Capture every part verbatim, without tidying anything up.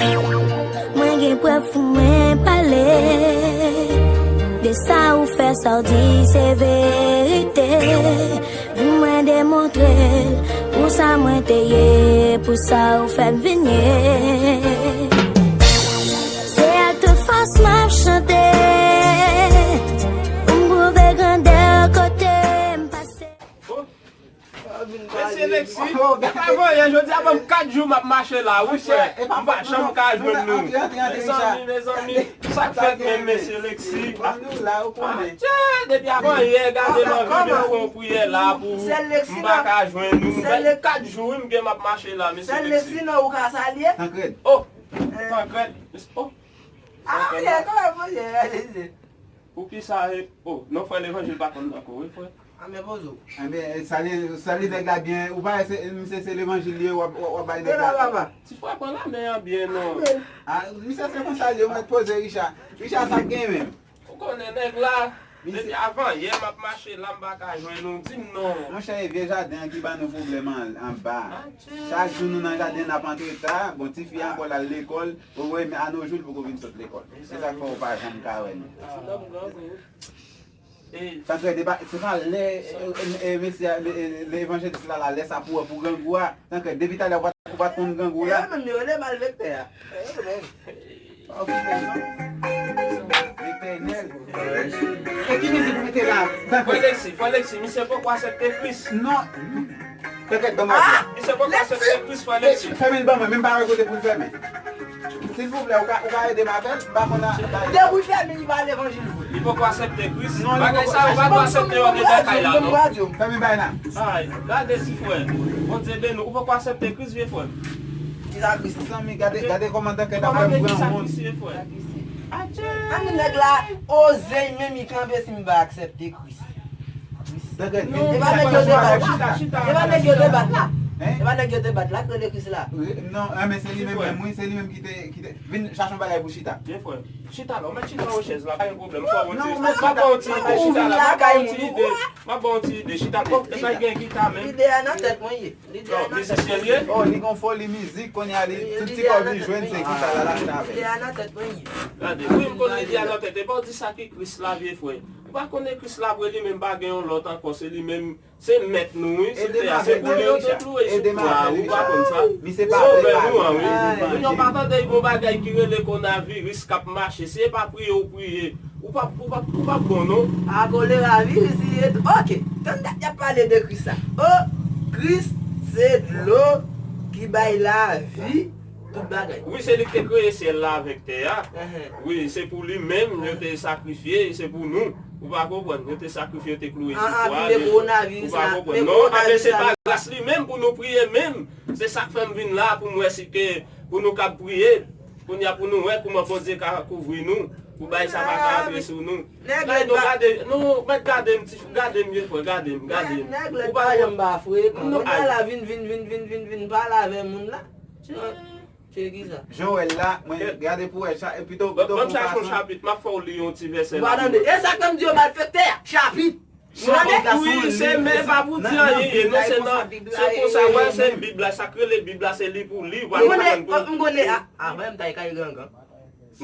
Mwen gen prèv pou mwen pale de sa ou fè, sa w di se verite. Vin mwen demontre l pou sa mwen te ye, pou sa ou fè m vin ye. Se ak tout fòs m ap chante, pou m pwouve grandè kote m pase. Mesye Lexi, e pa vanyan, jodi a ban m kat jou m ap mache la, wi, frè. M pa janm ka jwenn nou. Mezanmi, mezanmi, sa k fèt menm, mesye Lexi? Atchè, depi avan yè, gade m anvi vin fè yon priyè la pou m pa ka jwenn nou. M fè kat jou, wi, m gen m ap mache la, mesye Lexi. Sèl Lexi nan ou ka salye? Tankrèd. Oh, Tankrèd. Oh. Ah, Tankrèd. Poukisa e, oh, non, frè Levanjil pa konn ankò, wi, frè. Anben, poze w. Anben, salye, salye nèg la byen. Ou pa wè se, misye se Levanjil li ye, w ap, w ap, w ap bay nèg la. Ti frè, pran lamen an byen, non. Ah, misye se konsa li ye, ou mèt poze Richard. Richard, sa k gen menm? Ou konnen nèg la, depi avan yè m ap mache la, m pa ka jwenn ou, di m non. Monchè, e vye jaden an ki ban nou pwoblèm an, anba. Chak jou nou nan jaden, n ap antretan. Bon, tifi a ankò l al lekòl. Ou wè, men a nos jours, li poko vin sot lekòl. Se sa k fè ou pa janm ka wè nou. Tankrèd, e pa, se pa lè, e, e, e, mesye a, le, e, le evanjelis la, la, lè sa pou wè pou grangou a. Tankrèd, depi talè ou pa, ou pa t konn grangou la. E yo menm yo rele malfektè a. E yo menm. Pa okipe l non. Letènèl. E ki mizik ou mete la? Tankrèd. Frè Lexi, frè Lexi, misye poko aksepte Kris. Non. Tankrèd, ban m wè. Misye poko aksepte Kris, frè Lexi. Fèmen l ban mwen, men m pa wè kote pou l fèmen. Silvouplè, ou ka, ou ka ede m avè l? M pa konn a, ba. Depi w fèmen, li pa levanjil vre. Li poko aksepte Kris. Non, li poko. Bagay sa yo pa dwe aksepte yo anndan kay la, non. Fèmen bay la. Ay, gade ti frè. Bondye beni w. Ou poko aksepte Kris, vye frè? Kisa Kris? Zanmi, gade, gade kòman Tankrèd ap fè m pran wont. Kisa Kris ye, frè? Atchè! Ann nèg la oze menm li kanpe si m pa aksepte Kris. Tankrèd, e pa nèg yo te bat la. E pa nèg yo te bat la. E pa nèg yo te bat la k rele Kris la. Non, men se li menm, menm, wi, se li menm ki te, ki te. Vin chache yon bagay pou chita. Byen, frè. Chita la, ou mèt chita yon chèz la, pa gen pwoblèm. Fò w ti, m ap ba w ti ide, chita la, m ap ba w ti ide. M ap ba w ti ide, chita. Bon, e pa gen gita menm. Lide a nan tèt mwen ye. Non, mizisyen l ye? Oh, li gon foli mizik, kounye a li, tout ti kòb li jwenn, se gita la, l achte avè l. Lide a nan tèt mwen ye. Gade, wi, m konn lide a nan tèt. E pa w di sa ki Kris la, vye frè. Ou pa konnen Kris la vre, li menm pa gen yon lòt ankò, se li menm, se mèt nou, wi, sou tè a. Se pou li yo te kloure sou kwa a, ou pa konn sa. Sovè nou an, wi. Kounye a w pa tande yon bagay ki rele kowonaviris k ap mache, si e pa priye ou priye. Ou p ap, ou p ap, ou p ap bon, non. A kolera viris li ye tou. Oke, tann dat y ap pale de Kris la. O, Kris se dlo ki bay lavi, tout bagay. Wi, se li ki te kreye syèl la avèk tè a. Wi, se pou li menm yo te sakrifye, se pou nou. Ou pa konprann, yo te sakrifye, yo te kloure sou kwa a. Ou pa konprann, non. Anben, se pa gras li menm pou nou priye menm. Se sa k fè m vin la pou m wè si ke, pou nou kab priye. Kounye a pou nou wè kouman Bondye ka kouvri nou, pou bagay sa pa ka antre sou nou. Gade, non, gade, non, mèt gade m, ti, gade m, vye frè, gade m, gade m. Nèg lèd pa janm pa frekan. Kounye a la vin, vin, vin, vin, vin, vin pale avè moun la. Tchè, tchè, kisa? Joël la, mwen gade pou wè, pito, pito pou fason. Ban m chache yon chapit, m ap fè w li yon ti vèsè la. Ou pa tande? E sa k fè m di yo malfektè a, chapit. Wi, se, men e pa pou di anyen ye, non, se nan, se konsa, wè, se Bib la, sa k rele Bib la, se li pou li, w pa konprann pou. M konnen, a, a, mwen, m ta kay gangan.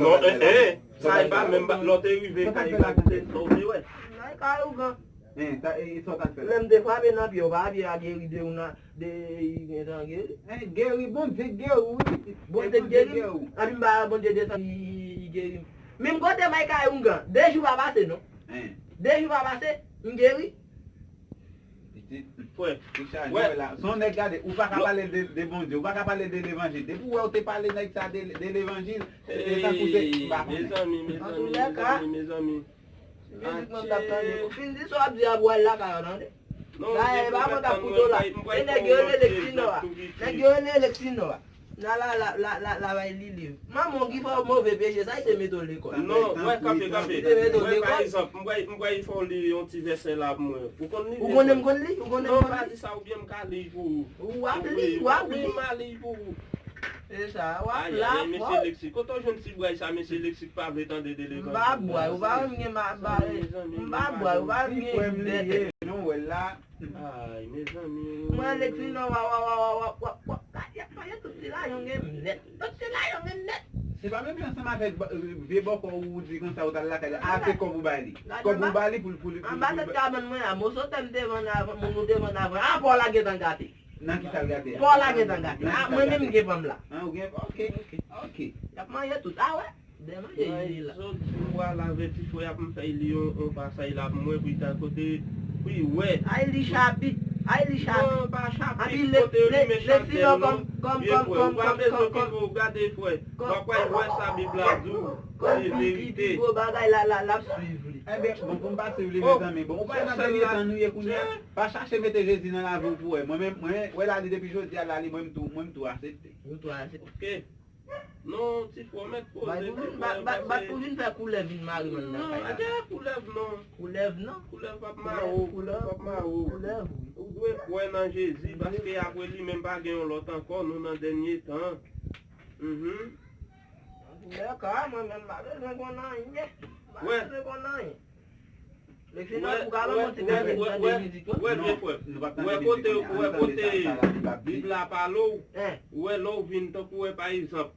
Non, en, en, sa e pa menm, lè w te rive kay, lè w te, lè w te wè. Nan kay ougan. Lè m te frape nan pye, w pa pye a geri de ou nan, de, li gentan geri. En, geri, Bondye geri, wi. Bondye geri. Anpi m pa Bondye desann, li, li, li geri. Menm kote m al kay ougan, de jou pa pase, non. De jou pa pase, m geri. Pitit. Frè. Richard, Joël la, se yon nèg gade, ou pa ka pale de, de Bondye, ou pa ka pale de levanjil. Depi w wè w te pale nèg sa de, de levanjil, se, se tankou se, m pa konnen. Mezanmi, mezanmi, mezanmi, mezanmi. Mizik mwen t ap tande. Ou fin di sa w ap di a, pou w al lakay ou, tande. Bagay pa mwen k ap koute w la. E nèg yo rele Lexi Nò a. Nèg yo rele Lexi Nò a. La, la, la, la, la, la, bay li liv. Manman w ki fè w move peche, sa ki te mete w lekòl? Non, wè, kanpe, kanpe. Ki te mete w lekòl? Wè, pa egzanp, m pral, m pral fè w li yon ti vèsè la pou mwen. Ou konn li? Ou konnen m konn li? Ou konnen m konn li? Non, pa di sa, oubyen m ka li pou ou. W ap li, w ap li. Wi, m a li pou ou. E sa, w ap la, w ap. Mesye Lexi, kote w jwenn ti bway sa, mesye Lexi pa vle tande de levanjil? M pa bway, ou pa wè m gen ma, ba, m pa bway, ou pa wè m gen dèt. Non, wè la. Ay, mezanmi. Mwen, Lexi, non, w ap, w ap, w ap, w ap, w ap, w ap, w ap, gade, y ap fè tout ti lajan gen m nèt. Tout ti lajan gen m nèt. Se pa menm jan ansanm avèk ba- vye bòkò ou di konsa ou t al lakay li. A, se kòb ou ba li. Kòb ou ba li pou l pou l pou l. Anba tèt kabann mwen la, moso tè m te vann avan, moun ou te vann avan, a, pa w la gentan gate. Nan ki sa l gate a? Pa w la gentan gate. A, mwen menm m gen pa m la. An, ou gen, ok, ok, ok. Y ap manje tout. A, wè. Dèyè manje, li la. Zòt di w al avèti frè a pou m fè li yon, yon pasaj la pou mwen, pou l ta kote, pou l wè. Ay, li chapit. Ay, li chapit. Non, pa chapit, kote li men chapitè non. Vye frè, ou pa bezwen okipe w, gade frè. W ap wè sa Bib la di w, se verite. Pi gwo bagay la, la, l ap swiv li. Enben, bon, pou m pa swiv li, mezanmi. Bon, ou pa nan dènye tan nou ye kounye a. Pa chache mete Jezi nan lavi w pou wè. Mwen menm, mwen, wè la li depi jodi a la, li, mwen m tou, mwen m tou aksepte. Ou tou aksepte. Ok. Non, ti frè, mèt poze, ti frè, bat pou vin fè koulèv vin mare m anndan kay la. Non, gen koulèv non. Koulèv non. Koulèv p ap mare w, koulèv p ap mare w. Koulèv, wi. Ou dwe kwè nan Jezi, paske apre li menm pa gen yon lòt ankò, nou nan dènye tan. Mhm. Antouka, mwen menm m pa bezwen konn anyen. M pa bezwen konn anyen. Wè, wè, wè, wè, wè, vye frè. Wè kote, wè kote Bib la pale w. Wè lè w vin tankou wè pa egzanp.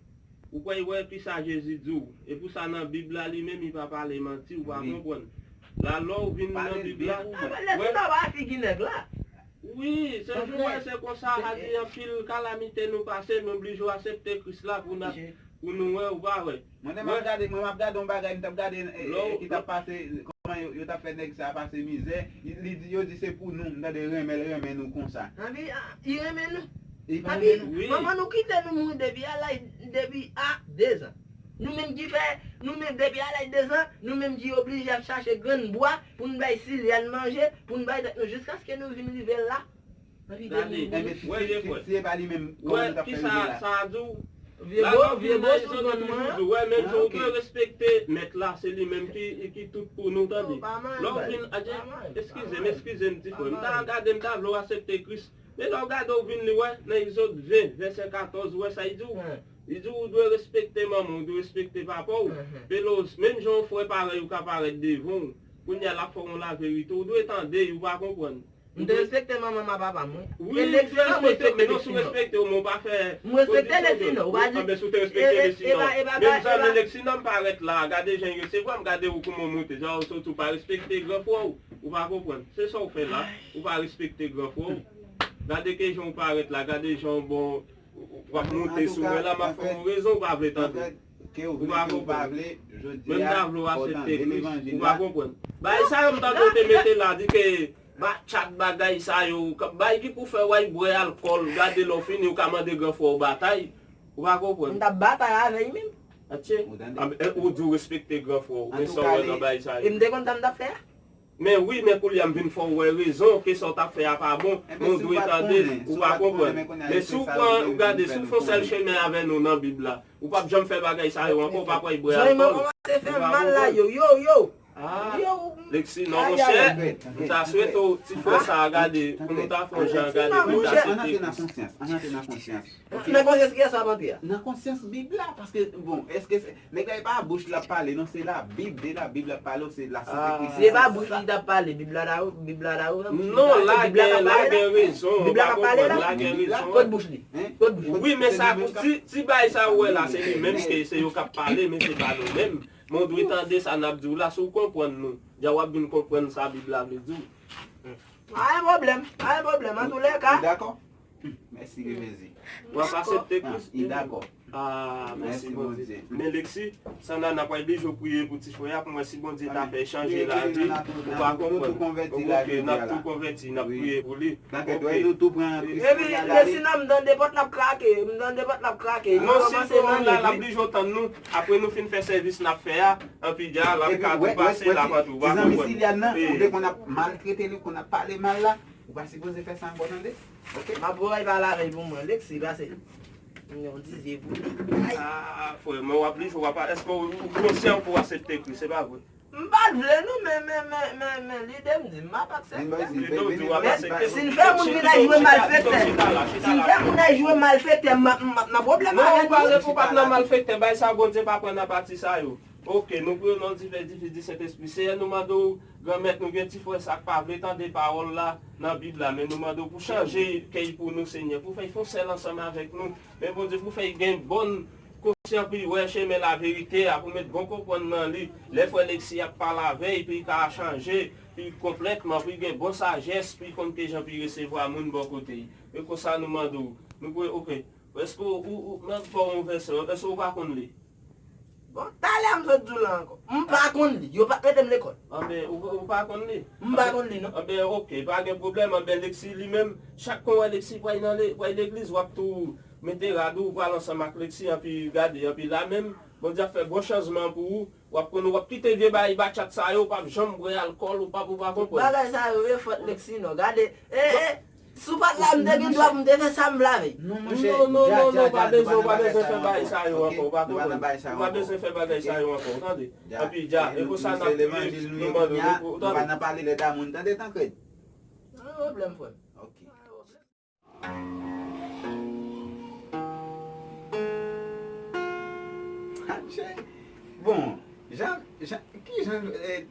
Ou kwè, wè kisa Jezi di w. E pou sa nan Bib la li menm li pa pale manti, ou pa konprann. La lè w vin nan Bib la. Wè. Wi, se jou wè se konsa, a di anpil kalamite nou pase, nou blije aksepte Kris la pou n ap, pou nou wè, ou pa wè. Mwen menm m ap gade, mwen m ap gade yon bagay, m t ap gade, e, e, ki t ap pase, kòman yo, yo t ap fè nèg sa a pase mizè. Li, li di, yo di se pou nou, m tande renmen l renmen nou konsa. Anpi, a, li renmen nou. Li pa renmen nou. Wi. Manman nou kite nou mouri depi a laj, depi a dezan. Nou menm ki fè, nou menm depi a laj dezan, nou menm ki oblije ap chache grenn bwa pou n bay Silian manje, pou n bay tèt nou, jiskaske nou vin rive la. Gade, wè, vye frè. Si e pa li menm, kòman nou t ap fè rive la? Sa a di w. Vye bo, vye bo sou grann mwen. Wè, menm jan ou dwe respekte mèt la, se li menm ki, ki tout pou nou, tande. Lè w vin, eskize m, eskize m, ti frè. M ta gade, m ta vle w aksepte Kris. Men lè w gade, w vin li, wè, nan Egzòd ven, vèsè katòz, ou wè sa l di w? Li di w, ou dwe respekte manman w, ou dwe respekte papa w. Pelos, menm jan yon frè parèy ou ka parèt devan w, kounye a l ap fè w yon laverite, ou dwe tande, ou pa konprann. M te respekte manman m ak papa m, wi. Wi, ou te respekte, men non, si w respekte yo, men w pa fè. M respekte Lexi non, ou pa di. Anben, si w te respekte Lexi non. Menm zanmi Lexi non, m parèt la, gade jan l resevwa m, gade ou kouman w moute, jan w soti, ou pa respekte gran frè w, ou pa konprann. Se sa w fè la, ou pa respekte gran frè w. Gade ki jan w parèt la, gade jan w bon, w ap moute sou mwen la, m ap fè w rezon, ou pa vle tande. Ou pa konprann. Menm ta vle w aksepte Kris, ou pa konprann. Bagay sa yo m tande w te mete la, di ke ba chat bagay sa yo, bay ki pou fè w al bwè alkòl, gade lè w fini, ou ka mande gran frè w batay, ou pa konprann. M t ap batay avè l menm. Atye. Ou di w respekte gran frè w, men sa w wè nan bagay sa yo. E m te konn sa m t ap fè a. Men wi, men koulye a m vin fè w wè rezon ke sa w t ap fè a pa bon, men w dwe tande l, ou pa konprann. Men si w pran, ou gade, si w fè yon sèl chemen avè nou nan Bib la, ou p ap janm fè bagay sa yo ankò, ou p ap al bwè alkòl. Jan m kòmanse fè mal la, yo, yo, yo. Ah, Lexi, non, monchè, m ta swete w, ti frè sa a, gade, pou nou ta fè yon jan, gade, pou l ta sete. Ann antre nan konsyans, ann antre nan konsyans. Nan konsyans kiyès w ap antre a? Nan konsyans Bib la, paske, bon, èske se, nèg la e pa bouch l ap pale, non, se Labib, de Labib l ap pale, se la sante Kris. Se pa bouch li t ap pale, Bib la ta, Bib la ta ouvè bouch li. Non, la gen, la gen rezon, ou pa konprann, la gen rezon. Kot bouch li? Kot bouch li? Wi, men sa, ti, ti bagay sa ou wè la, se li menm ke se yo k ap pale, men se pa nou menm. Men w dwe tande sa n ap di w la, si w konprann nou, dja w ap vin konprann sa Bib la vle di w. Pa gen pwoblèm, pa gen pwoblèm, antoulèka. Ou dakò? Mèsi, Bebe Zi. W ap aksepte Kris? Li dakò. Ah, mèsi Bondye. Men Lexi, Sanna, n ap pral blije priye pou ti frè a, pou mwen si Bondye ta fè chanje lavi, ou pa konprann. Ok, n ap tou konvèti, n ap priye pou li. Epi Lexi nan m tande pòt l ap krake, m tande pòt l ap krake. Non, si l tou la, l ap blije tann nou. Apre nou fin fè sèvis n ap fè a, anpi dja, l ap ka tou pase, l ap antre, ou pa konprann. Ti zanmi Silian nan, ou te konn ap maltrete li, konn ap pale mal la, ou pa sipoze fè sa ankò, tande? Ok. M ap voye pale avè l pou mwen. Lexi, pase yon ti zye pou li. Ay. Ah, frè, men w ap li, w ap, èske w, ou konsyan pou w aksepte Kris, se pa vre? M pa t vle non, men, men, men, men, men, lide m di m ap aksepte. Lide w di w ap aksepte. Men si l fè moun vin al jwe malfektè, si l fè moun al jwe malfektè, m ap, m ap nan pwoblèm avè l tou. Non, ou pa, ou pa t nan malfektè, bay sa Bondye pa pran nan pati sa yo. Ok, nou priye w nan non diven, dife di Sentespri. Seyè, nou mande w, Granmèt, nou gen ti frè sa k pa vle tande pawòl la nan Bib la, men nou mande w pou chanje kè l pou nou, Senyè, pou fè l fè yon sèl ansanm avèk nou. Men Bondye, pou fè l gen bòn, Konsyan pou l wè chemen laverite a, pou l met bon konprann nan li. Lè frè Lexi ap pale avè l, pou l ka chanje, pou l konplètman, pou l gen bon sajès, pou l konn kijan pou l resevwa moun bò kote l. E konsa nou mande w. Nou pou, oke. Èske ou, ou, ou, m ap ba w yon vèsè, èske ou pa konn li? Bon, talè a m sot di w la ankò. M pa konn li. Yo pa t mete m lekòl. Anben, ou, ou pa konn li? M pa konn li, non. Anben, oke, pa gen pwoblèm. Anben, Lexi li menm, chak kon w wè Lexi pral nan le-, pral legliz, w ap tou mete rad ou, pral ansanm ak Lexi, anpi gade, anpi la menm, Bondye ap fè gwo chanjman pou ou. W ap konn, w ap kite vye bagay batchat sa yo, w p ap janm bwè alkòl, ou p ap, ou pa konprann. Bagay sa yo, e fòt Lexi, non. Gade, e, e, si w pa t la, m te gen dwa pou m te fè sa m vle avè l. Non, monchè, non, non, non, non, pa bezwen, ou pa bezwen fè bagay sa yo ankò, ou pa konprann. Ou pa bezwen fè bagay sa yo ankò, tande. Anpi dja, e konsa n ap viv, nou mande nou pou, tande. Nou pa nan pale lè ta moun, tande, Tancred? Pa gen pwoblèm, frè m. Ok. Bon, jan, jan, ki jan, eh,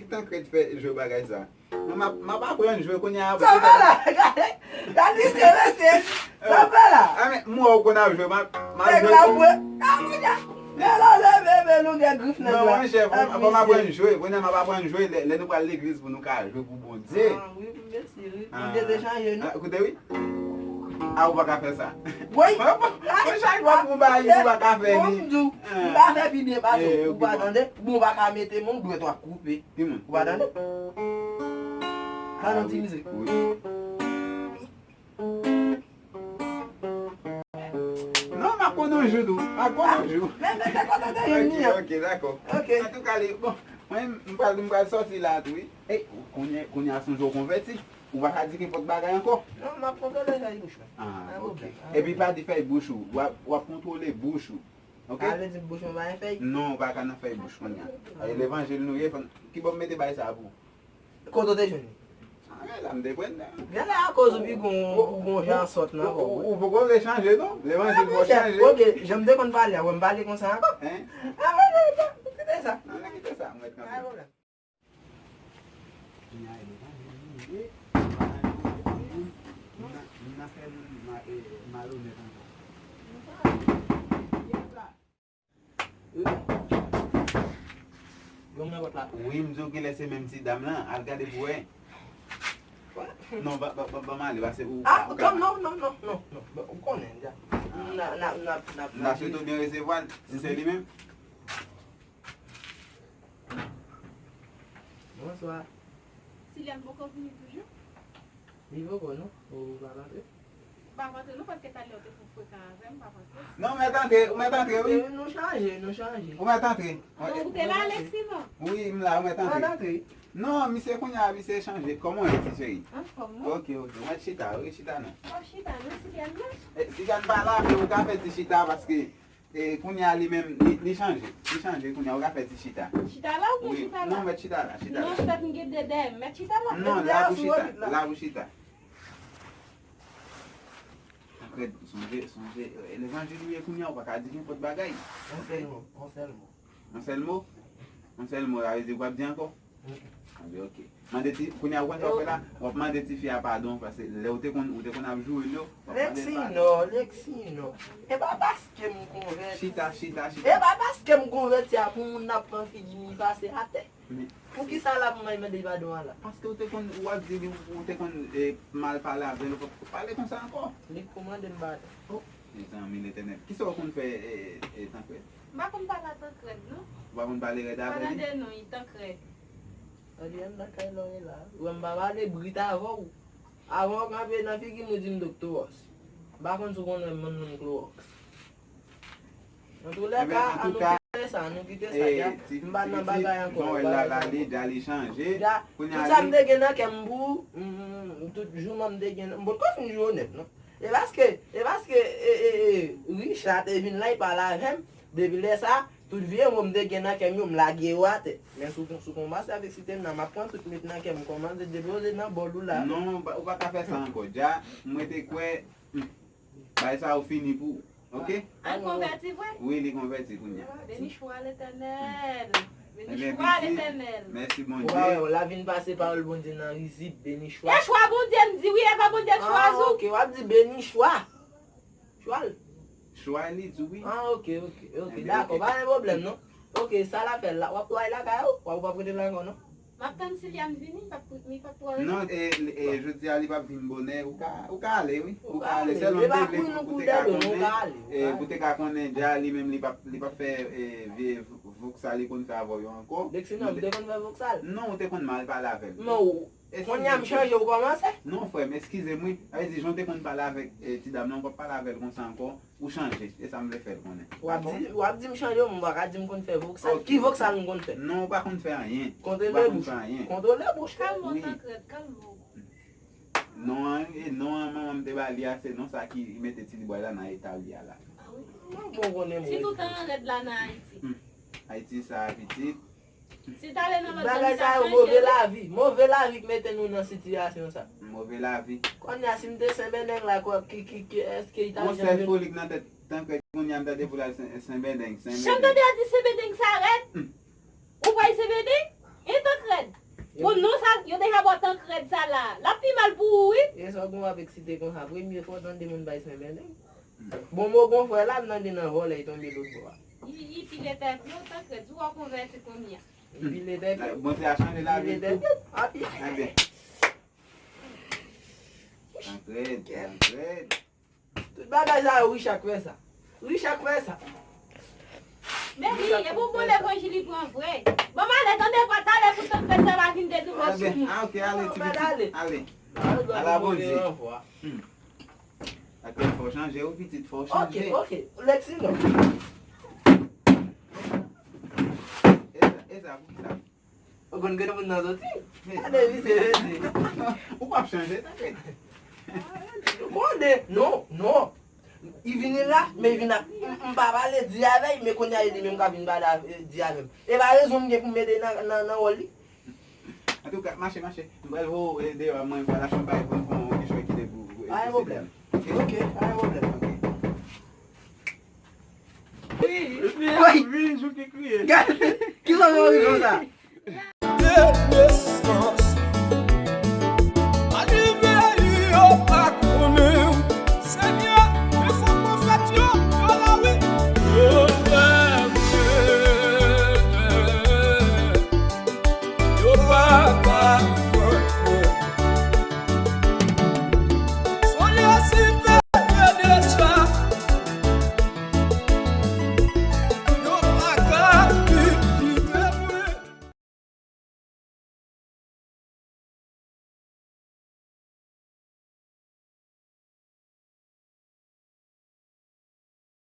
Tancred fè jwe bagay sa? Mwen, m ap, m ap aprann jwe kounye a. Sa fè la, gade, gade misye, mesye. Sa fè la. Ah, men, m wè w konn ap jwe, m ap, m ap jwe. Nèg la, mwen, ah, kounye a. Men la, leve, men nou gen grif nèg la. Non, monchè, fò, fò m aprann jwe. Kounye a, m ap aprann jwe. Lè, lè nou pral legliz pou nou ka jwe pou Bondye. Ah, wi, mesye, wi. Bondye te chanje, non? Ah, koute, wi. Ah, ou pa ka fè sa. Woy! Mwen, chak fwa pou m ba li, ou pa ka fè li. Bon, m di w, m pa fè pi byen pase w. Ou pa tande? Bon, ou pa ka mete men w, dwèt w ap koupe. Ou pa tande? Gade yon ti mizik. Non, m ap konn yon jou tou. M ap konn yon jou. Men, men, se kote w te jwenn li an. Ok, ok, dakò. Ok. Antouka, li, bon, mwen, m pral, m pral sòti la tou, wi. Ey, kounye, kounye a sonje w konvèti. Ou pa ka di nenpòt bagay ankò. Non, m ap kontwole fèy bouch mwen. Ah, ok. Epi pa di fèy bouch ou. W ap, w ap kontwole bouch ou. Ok? Sa vle di bouch mwen pa gen fèy? Non, ou pa ka nan fèy bouch kounye a. E levanjil nou ye, fò n, kibò m mete bagay sa pou ou? Kote w te jwenn li? Ah, la m te pran nan. Genlè akoz ou pi gon, ou gon jan sòt nan kò w. Ou, ou, ou poko vle chanje, non? Levanjil fò chanje. Ok, jan m te konn pale a, w wè m pale konsa ankò? Hein? Ah, men, men, men, kite sa. Non, non, kite sa, m ret kanpe. Pa gen pwoblèm. Kounye a, e levanjil nou ye, m pa nan fè moun ma-, e, malonèt ankò. Wi, m nan pòt la. Wi, m di w genlè se menm ti dam lan, al gade pou wè. Non, ba, ba, ba, ban m ale, pase ou, ah, ou ka. Non, non, non, non, non, non. Ou konnen, deja. M na, na, na, na, m ta swete w byen resevwa l, si se li menm. Bonswa. Silian poko vini toujou? Li poko, non. Ou pa rantre? M pa rantre, non, paske talè ou te twò frekan avè m, m pa rantre. Non, ou mèt antre, ou mèt antre, wi. Eh, nou chanje, nou chanje. Ou mèt antre. Ou te la, Lexi, non? Wi, m la, ou mèt antre. Ou mèt antre. Non, misye kounye a, misye chanje. Kòman w ye, ti cheri? Anfòm, wi. Ok, ok. Ou mèt chita, wi, chita non. W ap chita, non, Silian, non? Eh, Silian pa la, men ou ka fè ti chita paske E, kounye a li menm, li, li chanje. Li chanje kounye a, ou ka fè ti chita. Chita la oubyen chita la? Non, mèt chita la, chita la. Non, sèt m gen de dèyè m, mèt chita la. Non, la pou chita, la pou chita. Tancred, sonje, sonje, e, levanjil ou ye kounye a, ou pa ka di nenpòt bagay. Yon sèl mo, yon sèl mo. Yon sèl mo? Yon sèl mo, sa vle di ou p ap di ankò? Anben, ok. Mande ti, kounye a ou konn sa w fè la? W ap mande tifi a padon, paske lè ou te konn, ou te konn ap joure l yo, w ap mande l padon. Lexi, non, Lexi, non. E pa paske m konvèti. Chita, chita, chita. E pa paske m konvèti a pou moun ap pran figi m pase atè. Poukisa l ap mande padon a la? Paske ou te konn, w ap di li, ou te konn, e, mal pale avè l, ou pa pale konsa ankò. Li k tou mande m padon. Oh, mezanmi, Letènèl. Kisa w konn fè, e, e, Tancred? M pa konn pale a Tancred, non. Ou pa konn pale rèd avè li? Pa tande non, li Tancred. Ann nan kay la w ye la. Ou wè m pa pale brit avè w. Avan w kanpe nan figi m, ou di m Doktè Wòs. M pa konn si w konn wè m bann moun Klowòks. Antoulèka, ann nou kite sa, ann nou kite sa, dja. M pa nan bagay ankò, m pa nan bagay ankò. Dja, tout sa m te gen nan kè m pou ou, m, m, tout jouman m te gen, m potko fin joure nèt, non. E paske, e paske, e, e, e, Richard te vin la, li pale avè m. Depi lè sa, tout vye mo m te gen nan kè m yo, m lage yo atè. Men si w, si w kòmanse ap eksite m nan, m ap pran tout met nan kè m, kòmanse depoze nan bòl ou la. Non, ou pa, ou pa ka fè sa ankò. Dja, mwen te kwè, hmm, bagay sa yo fini pou ou. Ok? Al konvèti vre? Wi, li konvèti kounye a. Beni chwa Letènèl. Beni chwa Letènèl. Mèsi Bondye. Waw, la vin pase pawòl Bondye nan rizib, beni chwa. E chwa Bondye m di wi, e pa Bondye k chwazi w. Ah, ok, w ap di beni chwa. Chwa l. Chwa li di wi. Ah, ok, ok, ok. Dakò, pa gen pwoblèm non. Ok, sa l ap fè la, w ap pral lakay ou? W ap, w ap rete la ankò non? M ap tann Siliane vini, li p ap, li p ap twò rete. Non, e, e, jodi a li p ap vin bonè, ou ka, ou ka ale wi. Ou ka ale, sèlman m te vle pou, pou te ka konnen, e, pou te ka konnen dja li menm li p ap, li p ap fè e, vye voksal li konn fè avè w yo ankò. Lexi, non, m te konn fè voksal. Non, ou te konn mal pale avè l. Men ou, kounye a m chanje, ou kòmanse? Non, frè m, eskize m wi. Sa vle di, jan w te konn pale avèk e, ti dam nan, ou p ap pale avè l konsa ankò. Ou chanje, e sa m vle fè l konnen. W ap di, w ap di m chanje, m pa ka di m konn fè voksal. Ki voksal m konn fè? Non, ou pa konn fè anyen. Kontwole bouch ou. Kontwole bouch ou. Kalme w, Tankrèd, kalme w. Non an, e non an manman m te ba li a, se non sa ki mete Ti Libwa la nan eta l ye a la. Ah wi. Mwen bon konnen mwen. Ti Toutan an rèd la nan Ayiti. Ayiti sa a pitit. Si t ale nan lòt zòn li t ap chanje wi. Bagay sa yo move lavi. Move lavi k mete nou nan sitiyasyon sa. Move lavi. Kounye a si m te Senbendeng la ki, ki, ki, èske Italian. Yon sèl foli k nan tèt Tankrèd kounye a m tande pou l al Senbendeng. Jan m tande a di Senbendeng sa rèd. Ou pral Senbendeng? E Tankrèd. Bon non sa, yo deja ba w Tankrèd sa la. L ap pi mal pou ou wi. E sa w gen w ap eksite konsa. Premye fwa w tande moun bay Senbendeng. Bon mo gon frè la m tande nan vòlè l tonbe lòt bò a. Li, li pile tèt yo, Tankrèd, ou a konvèti kounye a. Li pile tèt yo. Bondye a chanje lavi l tou. Pile tèt yo. Api. Ebyen. Tankrèd, Tankrèd. Tout bagay sa yo Richard k fè sa. Richard k fè sa. Men li, e pou bon levanjil li pran vre. Bon, m ale tande pa talè pou Tankrèd sa va vin dedoublan sou nou. Ah, ok, ale ti pitit, ale. Ala Bondye. Atè fò chanje wi pitit, fò chanje. Ok, ok. Lexi non. Esa, esa, poukisa? Ou konn kote moun nan soti? Gade misye mesye. Ou p ap chanje, tande. Ou konnen, non, non. Li vini la, men li vin ap, m pa pale di avè l, men kounye a e li menm k ap vin pale di avè m. E pa rezon m gen pou m mete nan, nan, nan wòl li. Antouka, mache, mache. M pral voye w deyò a, mwen pral achte yon bagay pou n fè yon kichòy ki de pou. Pa gen pwoblèm. Ok, pa gen pwoblèm. Ok. Wi, wi, wi, jou ki kriye. Gade, ki sa w ri konsa?